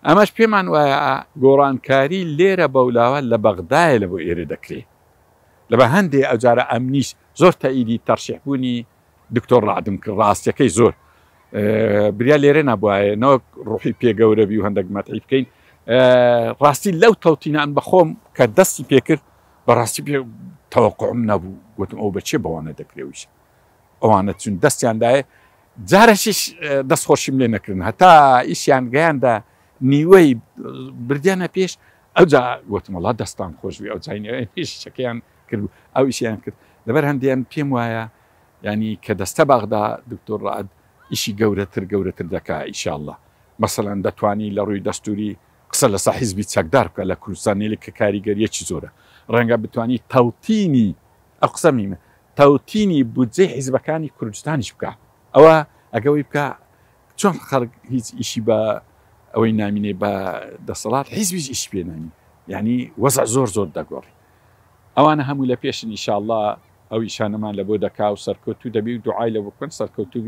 ئەمەش پێمان وایە گۆڕانکاری لێرە بەولاوە لە بەغدایە لە بۆ ئێرە دەکرێ لە بە هەندێ ئەوجارە ئەمنیش زۆر تەئیدی تەرشیح بوونی دکتۆر ڕەعدم کرد ڕاستیەکەی زۆر بریا لێرە نابوایە نەوەک ڕوحی پێ گەورە بی و هەندێک مەتعی بکەین ڕاستی لەو تەوتینان بەخۆم کە دەستی پێکرد بەڕاستی پێ تەوەقعم نەبوو گوتم ئەو بەچێ بەوانە دەکرێویش ئەوانە چون دەستیان دایە جارەشیش دەست خۆشیم لێ نەکردن هەتا ئیشیان گەیاندە نیوەی بردیانە پێش ئەوجا گوتم وەڵا دەستان خۆش بی ئەو جاینەکەیان کرد ئەو ئیشیان کرد لەبەر هەندیان پێم وایە ینی کە دەستە باغدا دکتۆر ڕعد ئیشی گەورەتر گەورەتر دەکا ئیشاءاللە مەسەلەن دەتوانی لە ڕووی دەستوری قسە لەسەر حیزبی چەکدار بکە لە کوردستان نێلی کە کاریگەریەکی زۆرە ڕەنگە بتوانی تەوتینی ئەو قسە میمە تەوتینی بودجەی حیزبەکانی کوردستانیش بکا ئەوە ئەگەوەی بکا چۆن خەڵک هیچ ئیشی بە ئەوەی نامینێ بە دەسەڵات حیزبیش ئیش پێ نامین یعنی وەزع زۆر زۆر دەگۆڕی ئەوانە هەموو لە پێشن ئیشاءاللە ئەو ئیشانەمان لە بۆ دەکا و سەرکەوتوو دەبی و دوعای لە بکەن سەرکەوتوو بی.